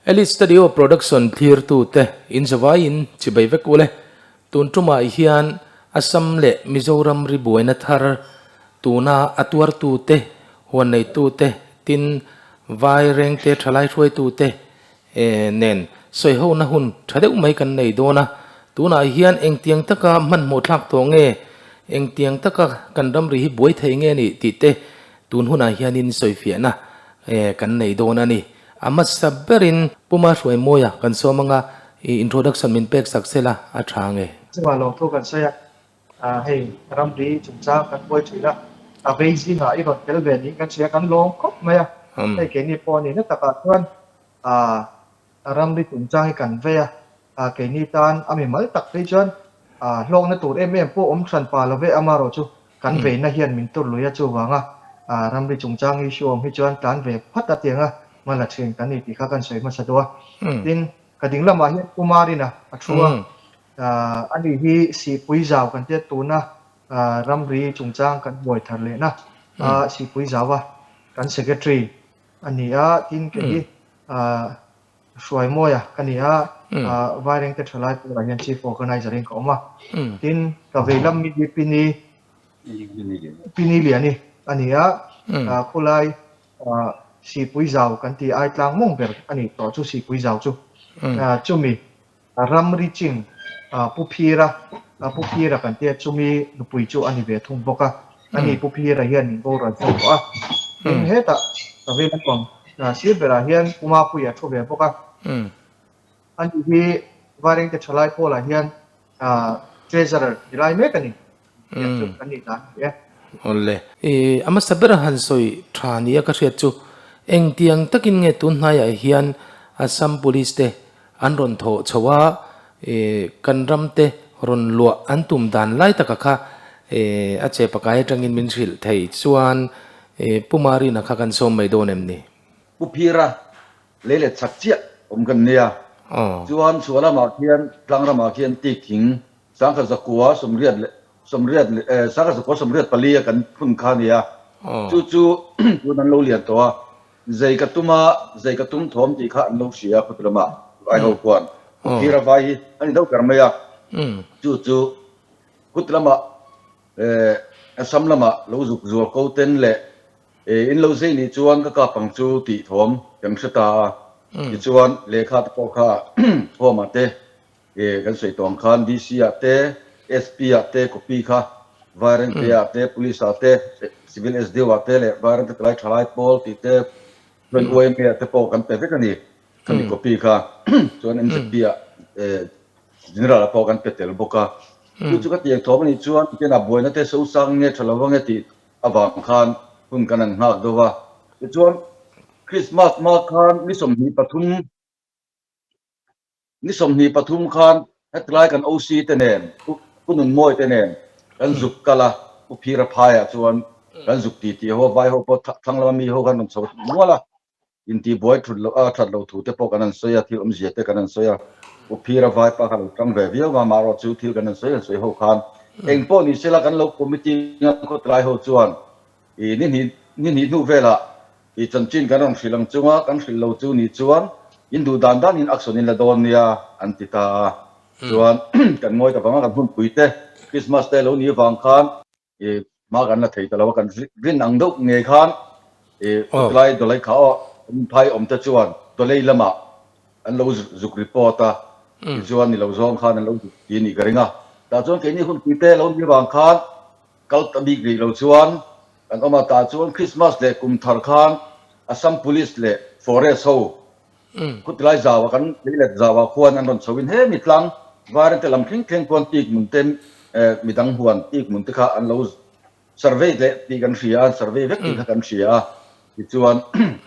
Elite Studio Production thlirtute in zavaiin chibai vek ule. Tun tumah hian Assam leh Mizoram ri buaina thar tuna a tuartute, huan neitute tin vai rengte thalai hruaitute nen sawihona hun tha deuh mai kan nei dawn a. Tunah hian engtiang taka hmanhmawh thlak tawh nge, engtiang taka kan ramri hi buai thei nge nih tih te tun hunah hianin sawifiahna kan nei dawn a ni. A hmasa berin Puma Hruaimawia kan sawm anga i introduction min pek sak sela a tha nge? Chungah lawmthu kan sawi a, hei ramri chungchang kan buai thin a, a vei zingah i rawn tel ve niin kan hria, kan lawm khawp mai a, hei keini pawh a nihna takah chuan ramri chungchang hi kan vei a, keini tan a mimal tak phei chuan hlawkna tur em em pawh awm hran pa lo ve, amaherawhchu Kan veina hian min tur lui a chuvanga ramri chungchang issue awm hi chuan tlan ve phat a tianga hma la thin kan ni tih kha kan sawi hmasa duh a. Tin, ka ding lamah hian Pu Marina a thu a, ani hi Sihpui zau kan tia tuna ramri chungchang kan buai thar lehna Sihpui zaua kan secretary a ni a, tin kei hi Hruaimawia ka ni a, Vairengte Thalai Pawlah hian Chief Organizer in ka awm a. Tin, ka veilam mi hi Pini, Pini Liani a ni a, khulai Sihpui Zau kan tih ai tlang mawng ber a ni tawh chu Sihpui Zau chu. Chumi ramri ching Pu Phira, Pu Phira kan tia chumi nupui chu a ni ve thung bawk a. Ani Pu Phira hian min boral fo tawh a. Tin hetah ka vei lampang sir berah hian Pu Mapuia thu ve bawk a. Ani hi Vairengte Thalai Pawlah hian Treasurer ni lai mek a ni. Tiang chu kan nih dan a ni e. Awle. I a hmasa ber han sawi tha nia ka hriat chu engtiang takin nge tun hnaiah hian Assam Police te An rawn thawh chho a, kan ram te rawn luah an tum dan lai taka kha a che pakai atangin min hrilh thei chuan Pu Marina kha kan sawm mai dawn em ni? Pu Phira, lei let chak chiah awm kan nia. Chuan chhuah lamah khian tlang ramah khian tik thing sangkhat zakua sawmriat leh sawmriat leh sangkhat zakua sawmriat pali a kan phun kha nia. Chu chu tun an lo lian tawh a, Zei ka tum a, zei ka tum thawm tih kha an lo hria khuti lamah vai ho khuan Phir a vai hi an indo ber mai a, chu chu khuti lamah Assam lamah lo zuk zual ko ten leh in lo zei nih chuan ka kap ang chu tih thawm kan hre ta a, tichuan lehkha te pawh kha home ah te Kan sawi tawh ang khan DC ah te, SP ah te copy kha Vairengte ah te, Police ah te, Civil SDO ah te leh Vairengte Talai Thalai Pawl tih te chuan YMA ah te pawh kan pe vek a ni. Khami copy kha chuan MZP ah General ah pawh kan pe tel bawk a. Chu chu ka tiang thawm a nih chuan tianah buaina te so sang nge tha lo ange tih avang khan hun kan han nghak deuh a. Tichuan Christmas hma khan ni 23 Ni 23 khan hetlai kan OC te nen, Pu Nunmawi te nen kan zuk kal a, Pu Phira phaiah chuan kan zuk ti tih ho, vai ho pawh thlang lama mi ho khan rawn chho mual a, intihbuai thut loh a, that loh thu te pawh kan han sawi a, thil awmzia te kan han sawi a, Pu Phira vai pa kha lo tang ve viau a, amaherawh chu thil kan han sawi han sawi ho khan eng pawh ni sela kan lo committee khawtlai ho chuan i ni hnih ni hnih hnu velah I chanchin kan rawn hrilh ang chunga kan hrilh lo chu ni chuan in duh dan dan in action in la dawn nia an ti ta a. Chuan kan ngawi ta vang a kan hunpui te Christmas te lo ni vang khan i hma kan la thei ta lo a kan rin ang deuh ngei khan i khawtlai dawlai kha aw phai awm te chuan dawlei lamah an lo zuk report a tichuan ni lo zawng khan an lo zuk ti a nih ka ring a. Tah chuan keini hunpui te lo ni vang khan Kal ta bik rih lo chuan kan awm a, tah chuan Christmas leh kum thar khan Assam Police leh Forest ho khutilai zauah kan lei let zauah khuan an rawn chho in he mi tlang Vairengte lam thleng thleng khuan tik mun te midang huan tik mun te kha an lo survey leh tih kan hria a, an survey vek tih kha kan hria a, tichuan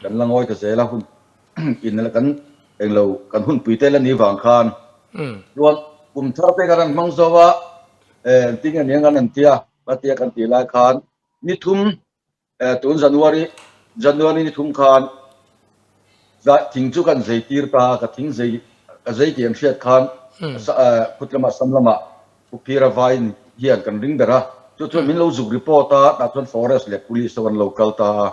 kan la ngawi ta zel a hun in kan englo kan hunpui te la ni vang khan chuan kum thar te kan han hmang zo a. Engtin nge nia kan han tia, ka tia kan tih lai khan ni thum tun January January ni thum khan thing chu kan zei tir ta a, ka thing zei ka zei tih an hriat khan khut lamah sam lamah Pu Phira Vain hian kan ring ber a, chu chuan min lo zuk report a, tah chuan forest leh police ho an lo kal ta a,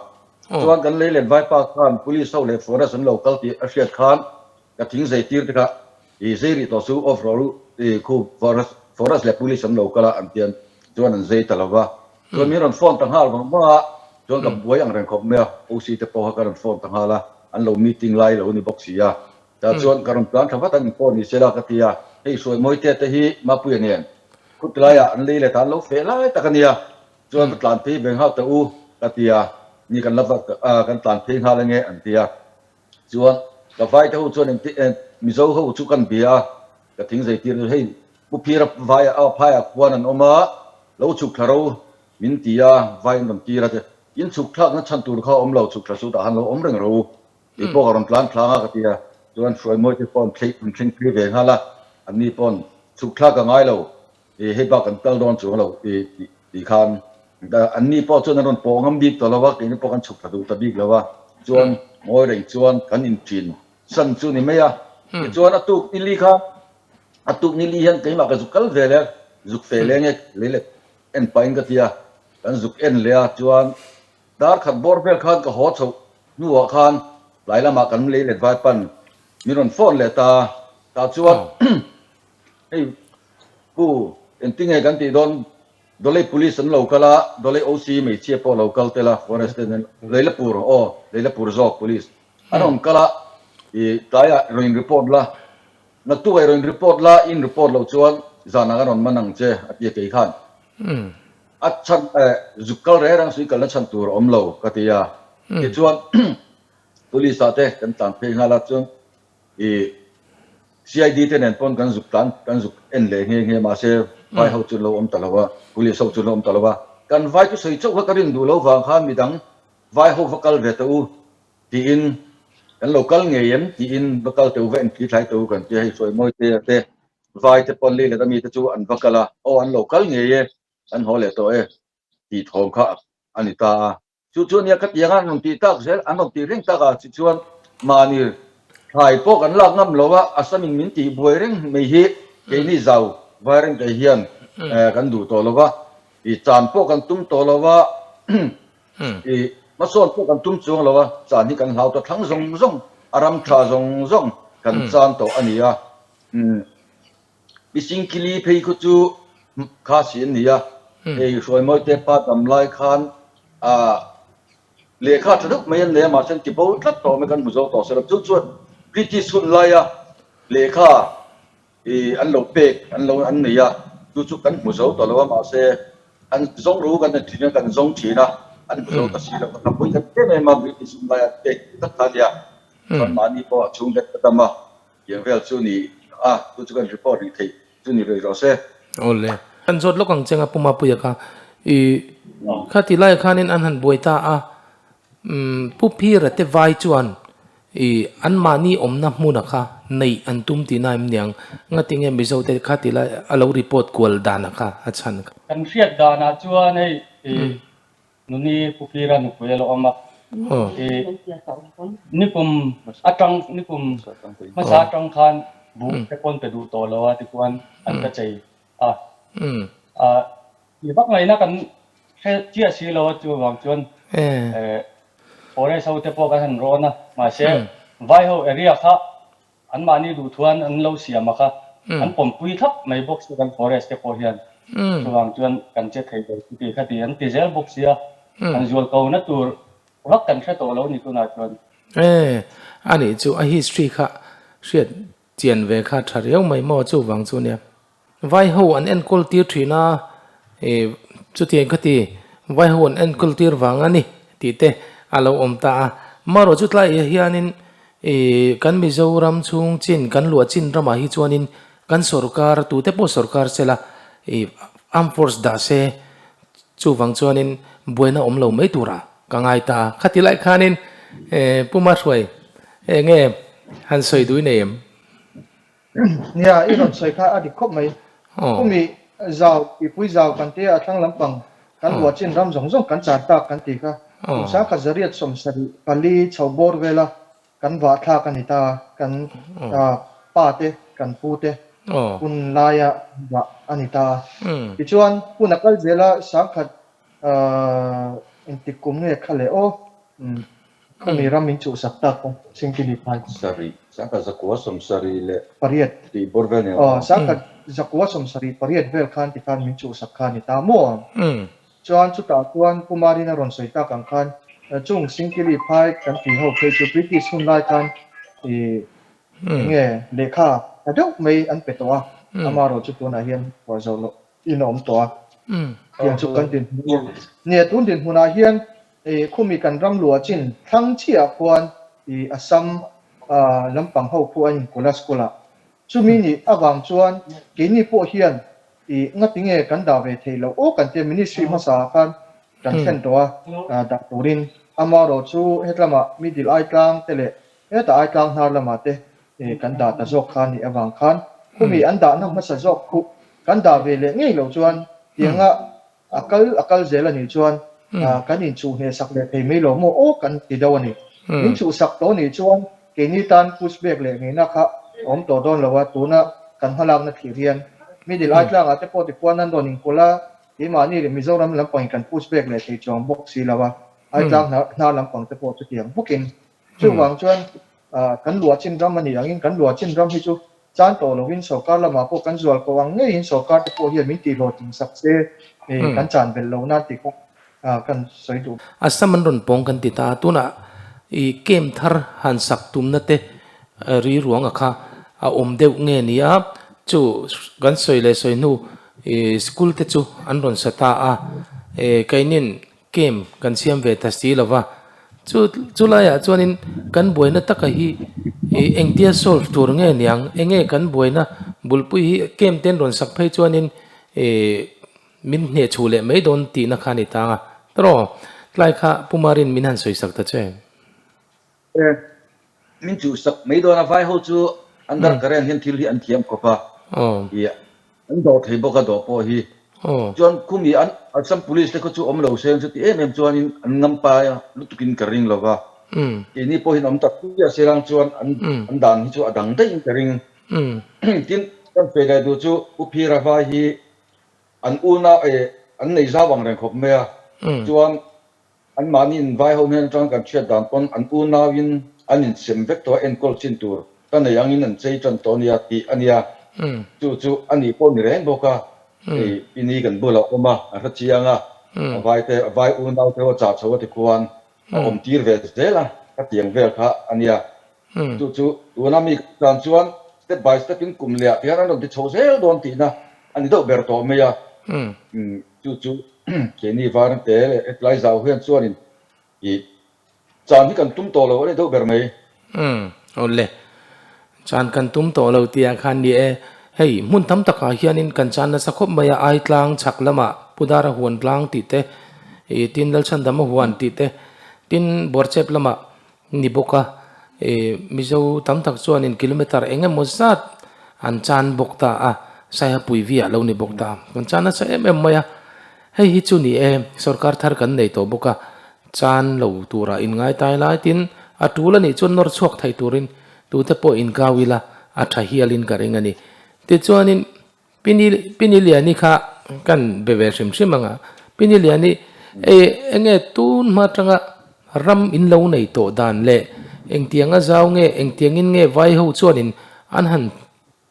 chuan kan lei let vaipa khan police ho leh forest an lo kal tih a hriat khan. Ka thing zei tir te kha i zei rih tawh chu off rawh u i khu forest forest leh police an lo kal a an tian chuan an zei ta lo va. Chuan min rawn phone ta nghal vang vang a, chuan ka buai ang reng khawp mai a, OC te pawh kha ka rawn phone ta nghal a, an lo meeting lai lo ni bawk si a. Tah chuan ka rawn tlan tha vat a, in pawh ni se la ka ti a, hei Hruaimawite te hi Mapuia nen khutlaiah an lei leh ta an lo feh lai tak a nia, chuan va tlan phei ve nghal teh u ka ti a, ni kan la va kan tlan phei nghal ange an ti a. Chuan ka vai te ho chuan engti eh Mizo ho chu kan bia a, ka thing zei tir chu hei Pu Phira vai a phaiah khuan an awm a, lo chhuk thla ro min ti a, vai an rawn tir a che in chhuk thlak na chhan tur kha a awm lo, chhuk thla chu tah han lo awm reng ro u, kei pawh ka rawn tlan thlang a ka ti a, chuan Hruaimawi te pawh an thleng an thleng phei ve nghal a, anni paw'n chhuk thlak a ngai lo. I hei bak kan kal dawn chuang lo i tih khan anni pawh chuan an rawn pawh ngam bik tawh lo a, keini pawh kan chhuk thla duh ta bik lo a, chuan ngawi reng chuan kan inṭin san chu ni mai a. Tichuan a tuk nili kha a tuk nili hian keimah ka zuk kal ve leh a, zuk feh leh nge lei leh en pahin ka ti a, kan zuk en leh a, chuan dar khat bawr vel khan ka haw chhoh hnuah khan tlai lamah kan lei let vai pan min rawn phone leh ta, tah chuan Hei Pu engtinge kan tih dawn Dolei Police an lo kal a, Dolei OC hmeichhia pawh lo kal tel a, Forest te nen Leilapur aw Leilapur zawk Police an rawn kal a, i tlaiah rawn in report la, naktuk ah i rawn in report la, i in report loh chuan zanah kan rawn man ang che a ti a kei khan. A chhan eh zuk kal reng reng sui kalna chhan tur a awm lo ka ti a, tichuan Police ah te kan tlan phei nghal a chuan I CID te nen pawn kan zuk tlan kan zuk en leh nghe nghe mahse vai ho chu an lo awm ta lo a, police ho chu an lo awm ta lo a. Kan vai chu sawi chauh kha ka rin duh lo vang khan midang vai ho va kal ve teh u tiin kan lo kal ngei em tiin va kal teh u va entih thlai teh u kan tia hei Hruaimawi te te vai te pawn lei let ami te chu an va kal a, aw an lo kal ngei e an haw leh tawh e tih thawm kha a ni ta a. Chu chu ania ka tiang a an rawn tih tak zel, an rawn tih reng tak a chi chuan mahni thlai pawh kan lak ngam lo a, Assam in min tih buai reng mai hi keini zau vai reng kei hian kan duh tawh lo va, i chan pawh kan tum tawh lo va, i hmasawn pawh kan tum chuang lo a, chan hi kan hlau ta thlang zawng zawng, a ram tha zawng zawng kan chan tawh a ni a. Pisingkili phei khu chu kha si an ni a, hei Hruaimawite pa dam lai khan ah lehkha tha deuh mai an nei a, mahse an ti bo tlat tawh mai kan hmu zo tawh sela chu chuan British hun laia lehkha ih an lo pek an lo an nei a, chu chu kan hmu zo tawh lo a, mahse an zawng ru kan en thin a, kan zawng thin a, an hmu zo ta si lo ka pui ta em em a, British hun laia an pek tlat kha a nia, chuan mahni pawh a chhung vet ka dam a. Tiang vel chu ni a, chu chu kan report rih theih chu ni rih rawh se. Awle. Kan zawt lawk ang che nga Pu Mapuia kha i kha ti lai khanin an han buai ta a, umm Pu Phira te vai chuan i an mahni awmna hmuna kha neih an tum tihna em niang, ngatinge Mizo te kha ti lai a lo report kual dana kha a chhan kha. Kan hriat danah chuan hei i Nuni Pu Phira nupui a lo awm a, i nikum atang nikum hmasa atang khan buh te pawn pe duh tawh lo a tichuan an ka chei a, i vak ngaihna kan hre chiah si lo a chuvang chuan forest ho te pawh kan han rawn a, mahse vai ho area kha Anmahni duh thuan an lo siam a kha an pawmpui thlap mai bawk si kan forest te pawh hian chuvang chuan kan che thei lo chuti kha ti an ti zel bawk sia an zual ko na tur vak kan hre tawh lo ni tunah chuan. E, a nih chu a history kha hriat chian ve kha tha riau mai maw chuvang chu nia. Vai ho an enkawl tir thin a, ih chutiang kha ti vai ho an enkawl tir vang a ni tih te a lo awm ta a. Marawh chu tlaiah hianin ih kan Mizoram chhung chin kan luah chin ramah hi chuanin kan sorkar tute pawh sorkar sela ih armed force dah se chuvang chuanin buaina awm lo mai turah ka ngai ta a. Khati lai khanin Pu Mahruai eng nge han sawi duh i nei em? Nia, i rawn sawi kha a dik khawp mai. Khumi zau, mipui zau kan tia a thlang lampang kan luah chin ram zawng zawng kan char tak kan ti kha. Kum sangkhat zariat 74 chho bawr vela kan vah thlak a ni ta, kan pa te, kan pu te hun laia vah a ni ta. Tichuan, hun a kal zel a, sangkhat engtik kum nge kha leh aw. Khumi ram min chuhsak tak kha Singkili phai. Sarih, sangkhat zakua sawmsarih leh pariat tih bawr vel ni lo. Sangkhat zakua 78 vel khan tikhan min chuhsak kha a ni ta maw? Chuan chutah chuan Pu Marina rawn sawi tak ang khan chung Singkili phai kan tih ho phei chu British hun lai khan ih enge lehkha tha deuh mai an pe tawh a, amaherawh chu tunah hian huah zo loh in a awm tawh a. Tiang chu kan dinhmun a nia tun dinhmunah hian ih khumi kan ram luah chin thlang chiah khuan ih Assam lampang ho khu an inkulh a school ah. Chumi nih avang chuan keini pawh hian ih ngatinge kan dah ve theih loh aw kan tia ministry hmasa ah khan kan thlen tawh a dah turin amaherawh chu hetlamah middle aitlang te leh hetah aitlang hnar lamah te ih kan dah ta zawk kha nih avang khan khumi an dahna hmasa zawk khuh kan dah ve leh ngei loh chuan tianga A kal a kal zel a nih chuan kan inchuhhneh sak leh thei mai lo maw aw kan ti deuh a ni. Min chuhsak tawh nih chuan keini tan push back leh ngeina kha a awm tawh dawn lo a, tuna kan hmalakna thlir hian middle ai tlangah te pawh tikhuan an rawn inkulh a, keimahni leh Mizoram lampangin kan push back leh thei chuang bawk si lo a, ai tlang hnar lampang te pawh chutiang bawkin. Chuvang chuan kan luah chin ram a nih angin kan luah chin ram hi chu Chan tawh lovin sorkar lamah pawh kan zual ko ang ngeiin sorkar te pawh hian min tihhlawhtling sak se kan chan belh lo nan tih kha kan sawi duh. Assam an rawn pawng kan ti ta a, tunah i camp thar han sak tumna te ri ruanga kha a awm deuh nge ni a, chu kan sawi leh sawi hnu i school te chu an rawn sa ta a, keinin Camp kan siam ve ta si lo va, chu chu laiah chuanin kan buaina taka hi ih engtia solve tur nge niang, enge kan buaina bulpui hi camp ten rawn sak phei chuanin ih min hneh chhuh leh mai dawn tihna kha a ni tang a, tawraw tlai kha Pu Marin min han sawi sak ta che. E, min chuhsak mai dawn a, vai ho chu under current hian thil hi an thiam khawp a, i an dawh thei bawk a dawh pawh hi. Chuan khumi an Assam police te khaw chu awm lo se chuti em em chuanin an ngampai a lutukin ka ring lo va, keini pawhin awm tak chiah se lang chuan an an dan hi chu a dang daih in ka ring. Tin, kan sawi leh duh chu U Phira vai hi an unau e an nei zau ang reng khawp mai a, chuan Anmahni invai ho hnen atang kan hriat dan pawn an unauin an insem vek tawh a, enkawl chin tur ka nei angin an chei tan tawh ania tih a nia. Chu chu a nih pawh ni reng bawk a, hei Pini kan bulah awm a, a hre chiang a, a vai te, a vai unau te ho a chah chho a tikhuan a awm tir ve zel a, ka tiang vel kha a nia. Chu chu tuna mi tan chuan step by step in kum leh ah tihian an rawn ti chho zel dawn tihna a ni deuh ber tawh mai a. Chu chu keini varnte leh hetlai zau hian chuanin ih chan hi kan tum tawh lo a ni deuh ber mai. Umm awle chan kan tum tawh lo tih ah khan ni e, hei hmun tam takah hianin kan chan nasa khawp mai a, Aitlang chhak lamah Pudara huan tlang tih te ih tin Lalchhandama huan tih te tin Bawrchep lamah ni bawk a, ih Mizo tam tak chuanin kilometer eng emaw zat an chan bawk ta a, Saihapui vi ah lo ni bawk ta, kan chan nasa em em mai a, hei hi chu ni e, sorkar thar kan nei tawh bawk a, chan lo turah in ngai tai lai tin a tul a nih chuan nawr chhuak thei turin tute pawh inkau ila a tha hialin ka ring a ni. Tichuanin Pini Pini Liani kha kan be ve hrim hrim ang a, Pini Liani ei enge tun hma atanga ram in lo nei tawh dan leh engtiang a zau nge engtiangin nge vai ho chuanin an han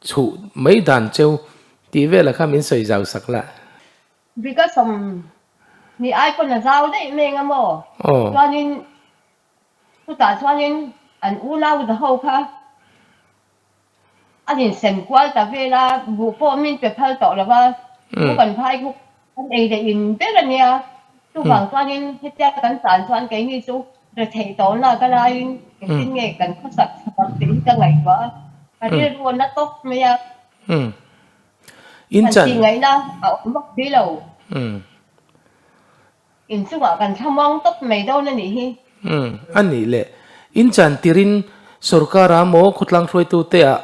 chhuh mai dan cheu tih velah kha min sawi zau sak la. Bika sawm ni ai pawn a zau daih mai eng a maw? Chuanin chutah chuanin an unau za ho kha An insem kual ta vel a, buh pawh min pe phal tawh lo va, bu kan phai khu kan ei leh in ber a nia. Chuvang chuanin hetia kan tan chuan keini chu retheih tawhna ka laiin engtin nge kan khawsak chhuak tih hi ka ngaihtuah a, ka rilru a na tawp mai a. Kan tih ngaihna a awm bawk si lo. Inchungah kan thlamuang tawp mai dawn a nih hi. Umm, a nih le. In chan tirin sorkara maw khawtlang hruaitute ah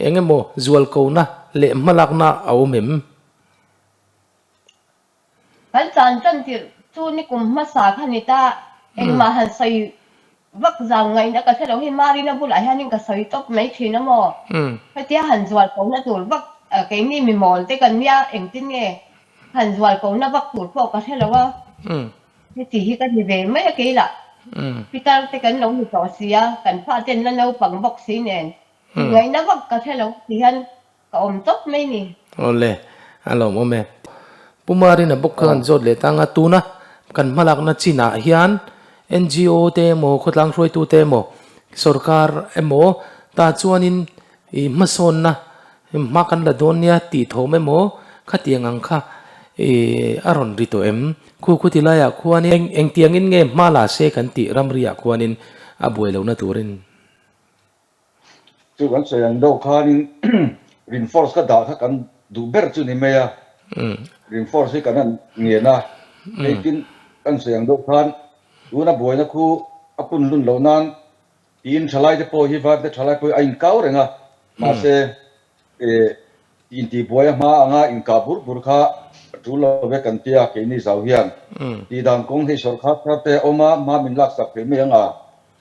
eng emaw zualkona leh hmalakna a awm em? Kan chan tan tirh chu nikum hmasa kha ni ta, engmah han sawi vak zau ngaihna ka hre lo hi Marina bulah hianin ka sawi tawp mai thin a maw? Hetia han zualkona tur vak keini mi mawl te kan nia engtin nge Han zual ko na vak tur pawh ka hre lo a, heti hi ka ni ve mai a keilah. Pitar te kan lo ni tawh si a, kan faten la naupang bawk si nen ngaihna vak ka hre lo ti hian ka awm tawp mai ni. Awle, a lawmawm e. Pu Marina bawk kha kan zawt leh tang a, tuna kan hmalakna chinah hian NGO te emaw, khawtlang hruaitu te emaw, sorkar emaw ta chuanin i hmasawnna hma kan la dawn nia tih thawm emaw khatiang ang kha i a rawn ri tawh em? Khu khu ti laiah khuanin engtiangin nge hma la se kan tih ramriah khuanin a buai lohna turin. Chu kan sawi ang deuh khanin reinforce ka dah kha kan duh ber chu ni mai a, reinforce hi kan han ngen a, hei tin kan sawi ang deuh khan tuna buaina khu a punlun loh nan tiin thalai te pawh hi varte thalai pawh hi a inkau reng a, mahse intihbuai a hma anga inkah bur bur kha a tul lo ve kan tia keini zau hian tihdan kawng hei sawrkhar thar te a awm a, hma min laksak thei mai ang a.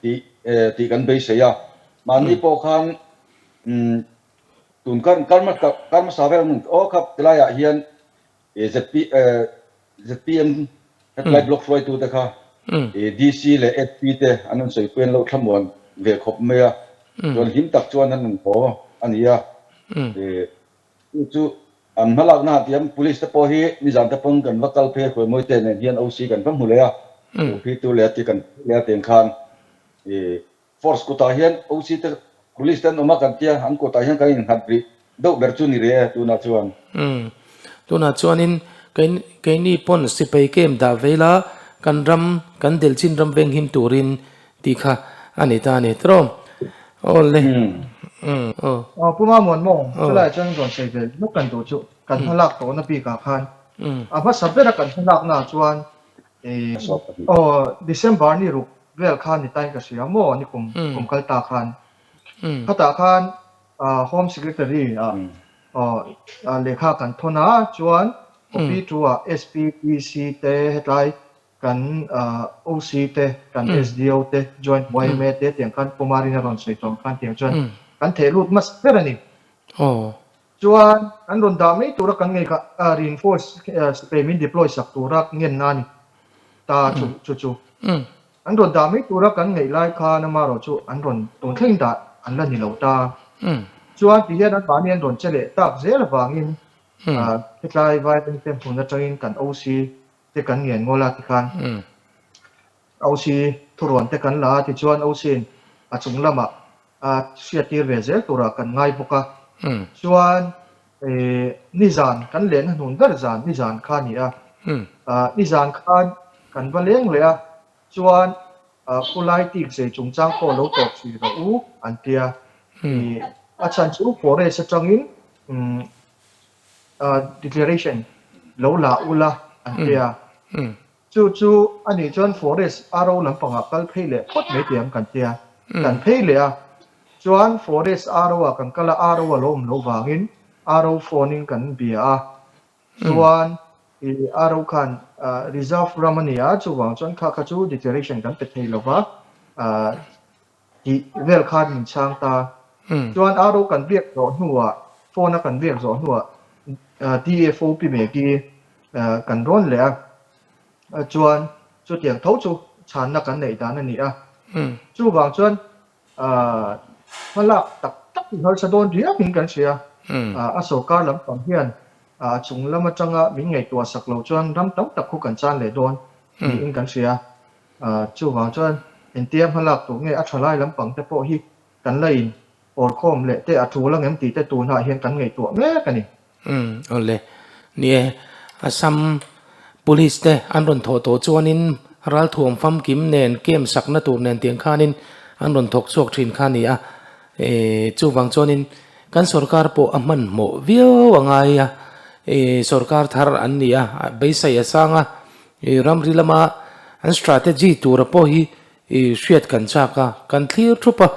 tih tih kan beisei a. Mahni pawh khan tun kar kar hmasa vel hmun aw kha tilaiah hian ZP ZPM hetlai block hruaitute kha DC leh SP te an rawn sawipui an lo thlamuan ve khawp mai a. Chuan hlim tak chuan an rawn haw a ni a. Chu chu an hmalakna ah tiam Police te pawh hi nizan te pawn kan va kal phei a Hruaimawi te nen hian OC kan va hmu leh a, Uphi tu leh a ti kan hmu leh a tiang khan ih Force kutah hian OC te Police te an awm a kan tia an kutah hian kan innghat rih deuh ber chu ni rih e tunah chuan. Umm tunah chuanin keini pawn sipai camp dah ve ila kan ram kan delchin ram venghim turin Tih kha a ni ta a ni tawh. Aw le. Aw. Aw Pu Mamuan maw chulaiah chuan rawn sawi ve lawk kan duh chu kan hmalak tawhna bikah khan a hmasa bera kan hmalakna ah chuan aw December ni ruk vel khan ni tain ka hria maw ni kum kum kal ta khan khatah khan Home Secretary ah aw lehkha kan thawn a chuan copy thu ah SPDC te hetlai Kan OC te, kan SDO te, Joint yma te tiang khan Pu Marina rawn sawi tawh ang khan tiang chuan kan theh lut hmasa ber a ni. Chuan an rawn dah mai tura kan ngei kha reinforce sipai min deploy sak tura ngenna a ni ta chu chu chu. An rawn dah mai tura kan ngaih lai khan amarawh chu an rawn tun thleng dah an la ni lo ta. Chuan tihian anmahni an rawn che leh tak zel avangin hetlai Vairengte hmun atangin kan OC te kan ngen ngawl a tikhan OC thuruan te kan la a tichuan OC in a chung lamah a hriattir ve zel turah kan ngai bawk a chuan nizan kan lehna hnun ber zan nizan kha a ni a nizan khan kan va leng leh a chuan khulai tik zei chungchang pawh lo tawp hrih rawh u an tia a chhan chu forest atangin declaration lo la ula an ti a, chu chu a nih chuan forest RO lampangah kal phei leh phawt mai tih ang kan ti a, kan phei leh a, chuan forest RO ah kan kal a, RO a lo awm loh vangin RO phone in kan bia a, chuan i RO khan reserve ram a ni a, chuvang chuan kha kha chu declaration kan pe thei lova, Tih vel khan min chhang ta. Chuan RO kan biak zawh hnuah, phone a kan biak zawh hnuah DFO pi Maggie kan rawn leh a, chuan chutiang tho chu chhanna kan neih dan a ni a. Chuvang chuan hmalak tak tak hi harsa dawn riakin kan hria. A sorkar lampang hian a chung lam atanga min ngaihtuah sak loh chuan ram tam tak khu kan chan leh dawn niin kan hria. Chuvang chuan engtia hmalak tur nge a tha lai lampang te pawh hi kan la in awrkhawm leh te a tul angem tih te tunah hian kan ngaihtuah mek a ni. Umm awle. Ni e, Assam Police te an rawn thawh tawh chuanin ralthuam famkim nen camp sakna tur nen tiang khanin an rawn thawk chhuak thin kha a ni a. E chuvang chuanin kan sorkar pawh a hmanhmawh viau a ngai a, e sorkar thar an ni a, beisei a sang a, I ramri lama an strategy tura pawh hi i hriat kan chak a, kan thlir thup a,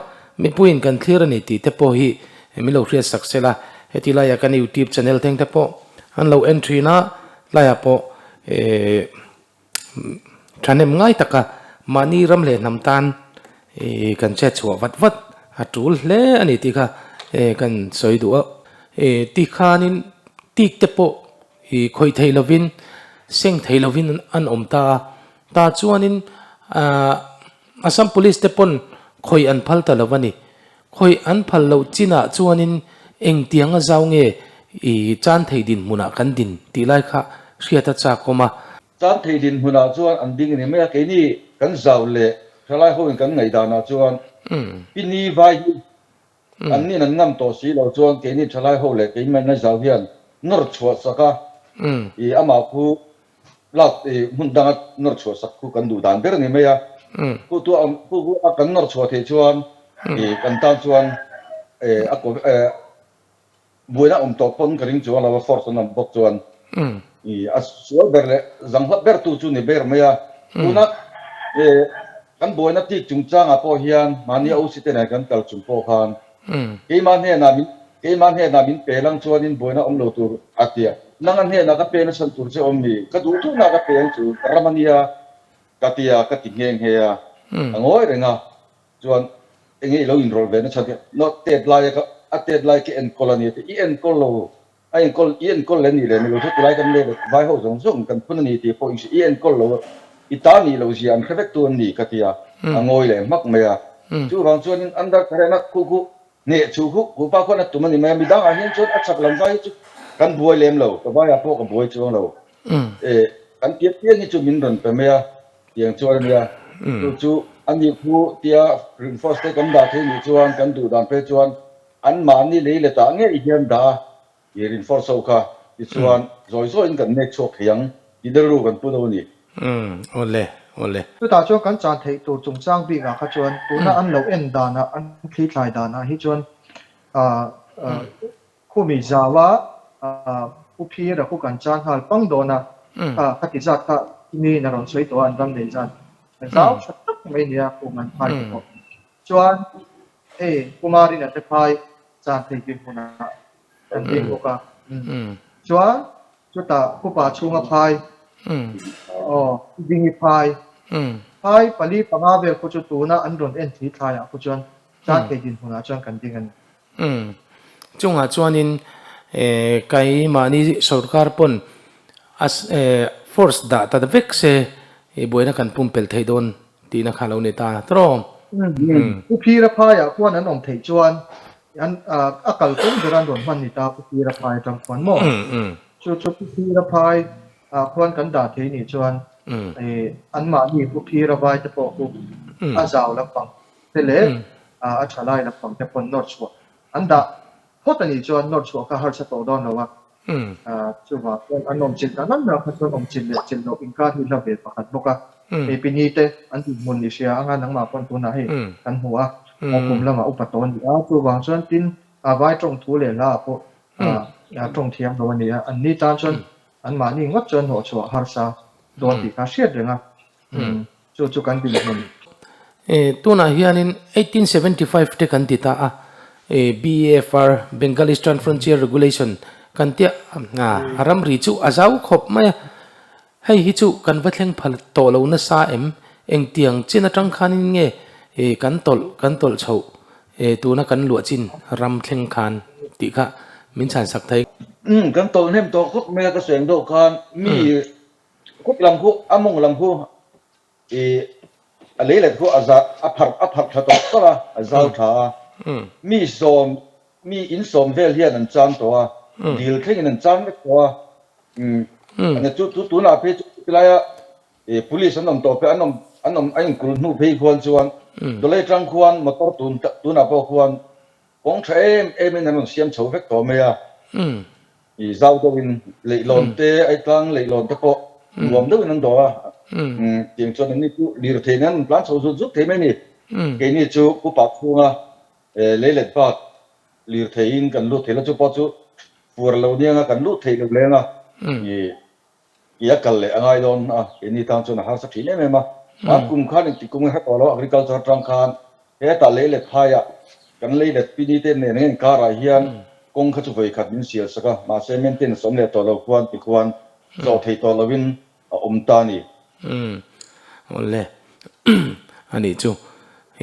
mipuiin kan thlir a ni tih te pawh hi min lo hriat sak sela, heti laiah kan youtube channel thleng te pawh an lo en thin a, tlaiah pawh eh thahnem ngai taka mahni ram leh hnam tan i kan chet chhuah vat vat a tul hle a ni tih kha eh kan sawi duh a, eh tikhanin tik te pawh I khawih thei lovin, seng thei lovin an awm ta a. Tah chuanin aah Assam Police te pawn khawih an phal ta lo a ni. Khawih an phal loh chinah chuanin engtiang a zau nge i chan thei dinhmunah kan din tih lai kha hriat a chakawm a. Chan thei dinhmunah chuan an ding a ni mai a, keini kan zau leh thalai hoin kan ngaihdanah chuan pi ni vai hi An nin an ngam tawh si lo chuan keini thalai ho leh keimahna zau hian nawr chhuah sak a, i amah khu lak i hmun danga nawr chhuah sak khu kan duh dan ber a ni mai a. Khu tu khu khu a kan nawr chhuah theih chuan i kan tan chuan a buaina awm tawh pawn ka ring chuang lo a, force an awm bawk chuan i a sual ber leh zanghlap ber tu chu ni ber mai a. Tuna kan buaina tik chungchangah pawh hian mahni OC te nen kan kal chung pawh khan keimah hnenah min keimah hnenah min pe lang chuanin buaina awm lo tur a ti a, nang a hnenah ka pe nasa tur che awm mi, ka duh duhna ka pe ang chu ka ram a nia ka ti a, ka ti nghe nghe a, a ngawi reng a. Chuan enge i lo inrawlh ve nasa tih no tet lai a ka a tet lai ka enkawl a ni tih i enkawl lo a enkawl i enkawl leh ni leh ni lo chu tilai kan leh vai ho zawng zawng kan phun a ni tih pawh i enkawl lo i ta nih loh zia an hre vek tu an ni ka ti a a ngawi leh hmak mai a chuvang chuanin under current a khu khu hneh chu khu khu pa khuan a tum a ni mai a midang ah hian chuan a chak lam vai hi chu kan buai lem lo ka vai ah pawh ka buai chuang lo e kan piang piang hi chu min rawn pe mai a. Tiang chuan a nia, chu chu a nih khu tia reinforce te kan dah thei nih chuan kan duh dan phei chuan anmahni lei let ah ngei hian dah a, i reinforce ho kha tichuan zawi zawiin kan nek chhuak thei ang tih rilru kan pu deuh a ni. Umm, awle, awle. Chutah chuan kan chan theih tur chungchang bikah kha chuan tuna an lo en danah, an thlithlai danah hi chuan ah Khumi zaua Pu Phira khu kan chan nghal pang dawn a, kha ti zat kha miin a rawn sawi tawh a, an ram nei zat zau tha tak mai nia kum an phai te pawh. Chuan hei Kumarina te phai chan thei dinhmunah kan ding bawk a. Chuan chutah Pupa chhunga phai, aw Dingi phai, phai pali panga vel khu chu tuna an rawn en thli thlaiah khu chuan chan thei dinhmunah chuan kan ding a ni. Umm. Chungah chuanin keimahni sorkar pawn a force dah ta vek se i buaina kan pumpelh theih dawn tihna kha lo ni ta tawh. Umm. Pu Phira phaiah khuan an awm theih chuan an a kalkawng ber an rawn hman ni ta Pu Phira phai atang khuan maw? Chu chu Pu Phira phai ah khuan kan dah thei nih chuan anmahni Pu Phira vai te pawh khu a zau lampang te leh a tha lai lampang te pawn nawr chhuah an dah phawt a nih chuan nawr chhuah kha harsa tawh dawn lo a, chuvang chuan an awm chilh dan ang kha chuan awm chilh leh chilh loh inkar hi hla ve pakhat bawk a, hei pini te an dinhmun i hria anga nangmah pawn tunah hei kan hmu a, kum lamah upa tawh a ni a, chuvang chuan tin a vai tawng thu leh hla ah pawh tawng thiam lo a ni a, an ni tan chuan anmahni ngawt chuan hnawh chhuah harsa dawn tih kha hriat reng a. Chu chu kan dinhmun. Tunah hianin 1875 te kan ti ta a, BEFR, Bengal Eastern Frontier Regulation, kan tia a ramri chu a zau khawp mai a. Hei hi chu kan va thleng phal tawh lo nasa em? Engtiang chin atang khanin nge kan tawlh kan tawlh chhoh tuna kan luah chin ram thleng khan tih kha min chhansak thei. Kan tawlh hnem tawh khawp mai a, ka sawi ang deuh khan mi Kut lam khu a mawng lam khu i a lei let khu a za a pharh a pharh tha tawh tawh a, a zau tha a. Mi sawm mi in sawm vel hian an chang tawh a, dil thlengin an chang vek tawh a. Umm chu chu tunah phei chu chutilaia i police an awm tawh phei an awm an awm a inkul hnu phei khuan chuan Dawlei tang khuan motor tun tunah pawh khuan Kawng tha em em in an rawn siam chho vek tawh mai a, i zau deuh in leihlawn te, Aitlang leihlawn te pawh nuam deuh in an dawh a, tiang chuan anni chu lirthei nen an rawn tlan chho zut zut thei mai a ni. Keini chu Pupa chhunga leilet bak lirthei in kan lut thei lo, chu pawh chu fuar lo nianga kan lut thei lo leng a, i i a kal leh a ngai dawn a, keini tan chuan a harsa thin em em a. A kum khan engtik kum nge hre tawh lo, agriculture atang khan hetah lei let phaiah kan lei let pini te nen heng karah hian kawng kha chu vawi khat min sial sak a, mahse maintenance awm leh tawh lo khuan tikhuan zawh thei tawh lovin a awm ta a ni. Umm awle a nih chu.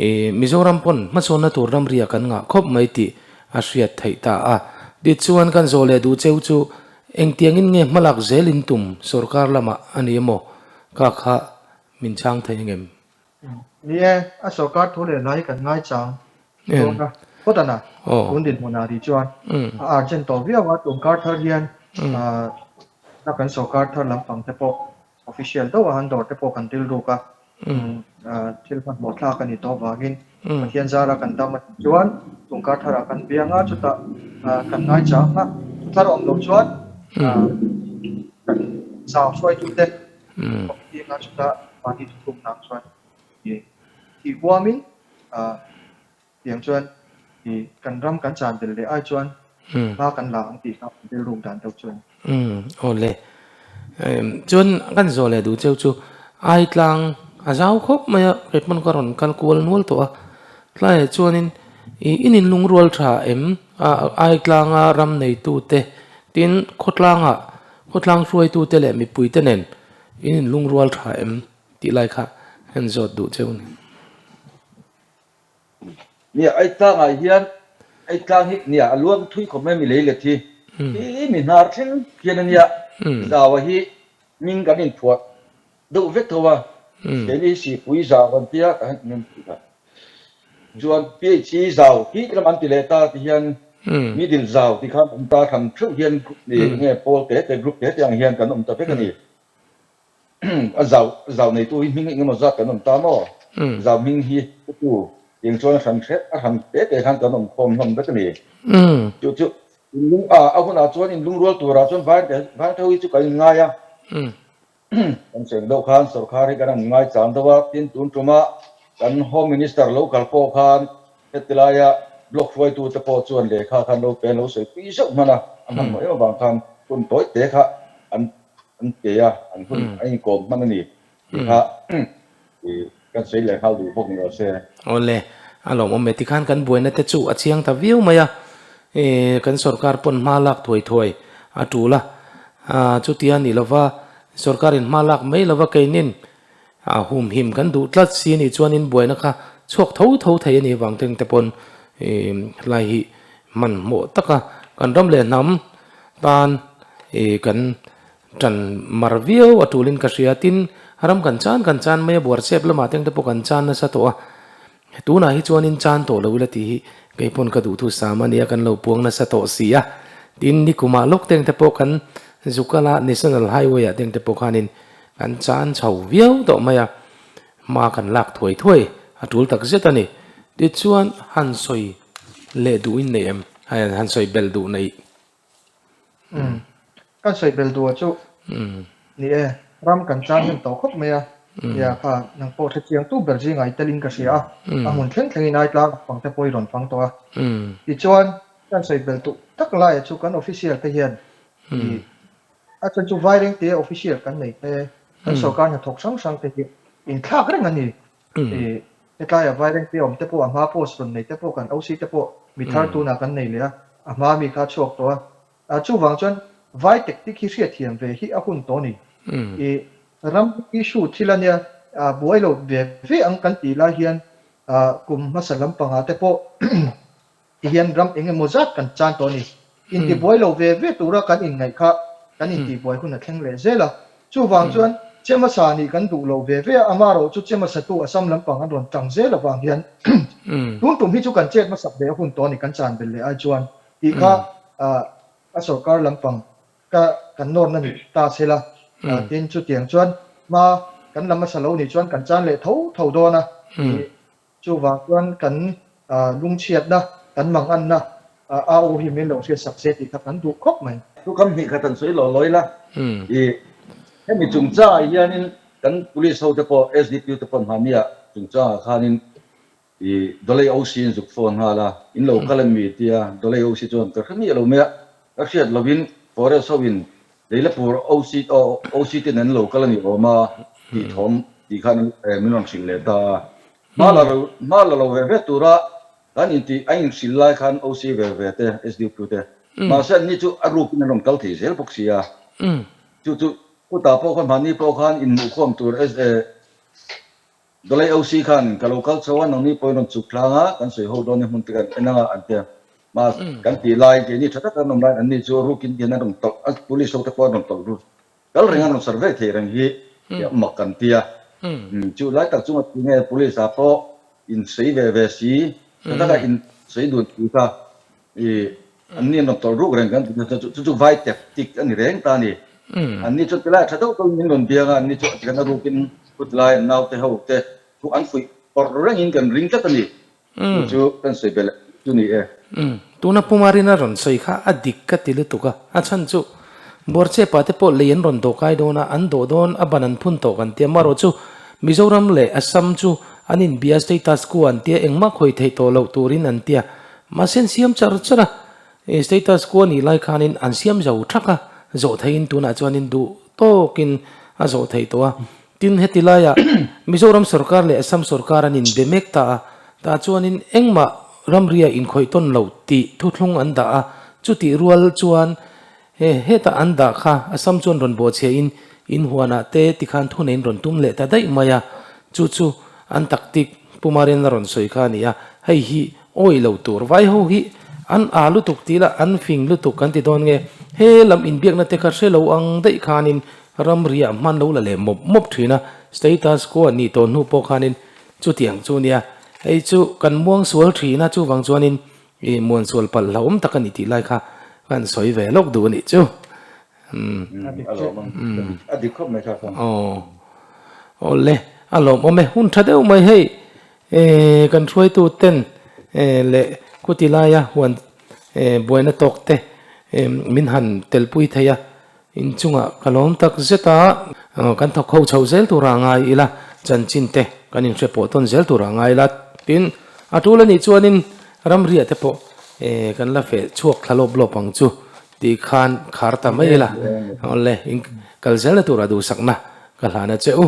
I Mizoram pawn hmasawnna tur ramria kan ngah khawp mai tih a hriat theih ta a. Tichuan kan zawh leh duh cheu chu engtiangin nge hmalak zel in tum sorkar lamah a ni emaw ka kha min chhang thei angem? Ni e, a sorkar thu leh hlai kan ngaichang dawn a, phawt a na, tun dinhmunah ri chuan a urgent tawh viau a, tun kar thar hian na kan sorkar thar lampang te pawh official deuh a han dawr te pawh kan rilruk a, thil hmanhmawh thlak a ni tawh avangin Pathian zara kan dam a tih chuan tun kar tharah kan biang a, chutah kan ngaichang a, thar awm loh chuan kan zau hruaitute committee anga chutah mahni thutlukna ang chuan thih huamin tiang chuan kan ram kan chan belh leh ai chuan hma kan la ang tih kha kan rilruk dan deuh chuan. Aw le. Chuan kan zawh leh duh cheu chu Aitlang a zau khawp mai a, kei pawn ka rawn kal kual nual tawh a. Tlaiah chuanin ih in inlungrual tha em Aitlanga ram neitute tin khawtlanga khawtlang hruaitute leh mipuite nen in inlungrual tha em tih lai kha han zawt duh cheu a ni. Nia, Aitlangah hian Aitlang hi nia a luang thui khawp mai mi lei let hi. Hi mi hnar thleng hian a nia. Zaua hi hming kan inphuah deuh vek tho a. Keini hi Sihpui zau kan tia ka han nem tih kha. Chuan PHE zau hi lam an ti leh ta ti hian middle zau ti khan awm ta thlan theuh hian enge pawl te te group te te ang hian kan awm ta vek a ni. A zau zau neitu hi hming engemaw zat kan awm ta maw? Zau hming hi pu eng chuan a hran hreh a hran te te khan kan awm khawm hlawm vek a ni. Chu chu inlung a a hunah chuan inlungrual turah chuan vai vai tho hi chu kan inngai a. Kan cheng deuh khan sorkar hi kan han ngai chang deuh a, tin tun tuma kan Home Minister lo kal pawh khan heti laia block hruaitute pawh chuan lehkha khan lo pe an lo sawi pui zeuh hman a, a hmanhmawh em avang khan hun tawi te kha an an pe a, an hun an inkawm hman a ni tih kha kan sawi leh nghal duh bawk ni rawh se. Awle, a lawmawm e. Tikhan kan buaina te chu a chiang ta viau mai a, kan sorkar pawn hma lak thuai thuai a tul a, chutia ni lova sorkarin hma lak mai lova keinin A humhim kan duh tlat si anih chuanin buaina kha chhuak tho tho thei a nih avang teng te pawn helai hi hmanhmawh taka kan ram leh hnam tan kan tan mar viau a tulin ka hria. Tin, ram kan chan kan chan mai a buar chep lamah teng te pawh kan chan nasa tawh a, tunah hi chuanin chan tawh lo ila tih hi kei pawn ka duhthu sam a nia kan lo puang nasa tawh si a. Tin, nikumah lawk teng te pawh kan Zukala National Highway ah teng te pawh khanin Kan chan chho viau tawh mai a, hma kan lak thuai thuai a tul tak zet a ni. Tichuan han sawi leh duh in nei em? Han sawi bel duh neih? Umm, kan sawi bel duh a chu ni e, ram kan chan hnem tawh khawp mai a, nia kha nang pawh hrechiang tu ber zingah i telin ka hria a, a hmun thleng thlengin ai tlang fang te pawh i rawn fang tawh a. Tichuan kan sawi bel duh tak laiah chu kan official te hian i A chhan chu Vairengte official kan nei te, kan sorkar hnathawk hrang hrang te hi inthlak reng a ni. Hetlaiah Vairengte awm te pawh a hma post rawn nei te pawh kan OC te pawh mi thar tunah kan nei leh a, a hma mi kha a chhuak tawh a. Chuvang chuan Vai tactic hi hriatthiam ve hi a hun tawh a ni. Ram issue thil a nia, buai lo ve ve ang kan tih lai hian kum hmasa lampangah te pawh Ti hian ram eng emaw zat kan chan tawh a ni. Intibuai lo ve ve tura kan inngaih kha kan intihbuai hun a thleng leh zel a. Chuvang chuan che hmasa nih kan duh lo ve ve a, amaherawh chu che hmasatu Assam lampang an rawn tang zel avang hian tun tum hi chu kan chet hmasak ve a hun tawh a ni kan chan belh leh ai chuan tih kha a sorkar lampang ka kan nawrna ni ta se la. Tin chutiang chuan hma kan la hmasa lo nih chuan kan chan leh tho tho dawn a tih Chuvang chuan kan lungchhiatna, kan manganna au hi min lo hriatsak se tih kha kan duh khawp mai. Thu kam hnih khat an sawi lo lawi la. I hemi chungchangah hianin kan police hote pawh SDPU te pawh hmahniah chungchangah khanin i Dolei OC in zuk phone nghal a, in lo kal em mi tia Dolei OC chuan ka hre miah lo mai a, ka hriat lovin forest ho in Leilapur OC OC ten an lo kal a ni awm a tih thawm tih khan min rawn hrilh leh ta a. Hma la lo hma la lo ve ve tura kan intih a inhrilh lai khan OC ve ve te SDQ te mahse anni chu a rukin an rawn kal thei zel bawk si a. Chu chu khutah pawh khan mahni pawh khan inhmuhkhawm tur Dolei OC khan ka lo kal chho a, nangni pawhin rawn chhuk tlang a, kan sawi ho dawn e hmun te kan en anga an ti a. Mahs kan tih lai keini tha taka an awm laiin anni chu rukin hian an rawn tawlh a, police ho te pawh an rawn tawlh ru kal reng a, an rawn survey thei reng hi mak kan ti a. Chu lai tak chunga tinge police ah pawh in sawi ve ve si, tha taka in sawi dun si kha i an ni an rawn tawlh ruk reng kan ti nasa chu chu vai tactic a ni reng ta a ni. An ni chuan tilai tha deuh deuhin min rawn biang a, an ni chu a tikhan a rukin khutlai an naute ho te thu an fuih pawrh rengin kan ring tlat a ni. Chu chu kan sawi belh chu ni e. Umm, tuna Pumarina rawn sawi kha a dik ka ti lutuk a, a chhan chu Buarchepa te pawh lei an rawn dawh kai dawn a, an dawh dawn a ban an phun tawh kan tia, marawh chu Mizoram leh Assam chu an inbia status quo an tia engmah khawi theih tawh loh turin an tia, mahse an siam char char a, status quo nih lai khanin an siam zo thak a, zawh theihin tunah chuanin duh tawkin a zawh theih tawh a, Tin, heti laiah Mizoram sorkar leh Assam sorkar an inbe mek ta a, tah chuanin engmah ramria inkhawih tawn lo tih thuthlung an dah a, chutih rual chuan he hetah an dah kha Assam chuan rawn bawhchhiahin in huanah te tikhan thuneiin rawn tum leh ta daih mai a, chu chu an tactic Pumarian a rawn sawi kha a ni a, hei hi awih lo tur vai ho hi an aa lutuk tih lah an fing lutuk kan ti dawn nge, he lam inbiakna te kha hre lo ang daih khanin Ramriah hman lo la leh mawp mawp thin a, status quo nih tawh hnu pawh khanin chutiang chu nia, hei chu kan muang sual thin a, chuvang chuanin i muan sual palh hlauhawm tak a ni tih lai kha kan sawi ve lawk duh a nih chu. A lawm a dik khawp mai kha khan. Aw awle a lawmawm e, hun tha deuh mai hei kan hruaitu ten leh khuti laia huan buaina tawk te min han telpui thei a, Inchungah ka lawm tak zet a, kan thawk ho chho zel tura ngai ila, chanchin te kan inhre pawh tawn zel tura ngai ila, tin a tul a nih chuanin ramriah te pawh kan la feh chhuak thla lawp lawp ang chu tih khan khar ta mai ila, awle in kal zelna tura duhsakna ka hlan a che u.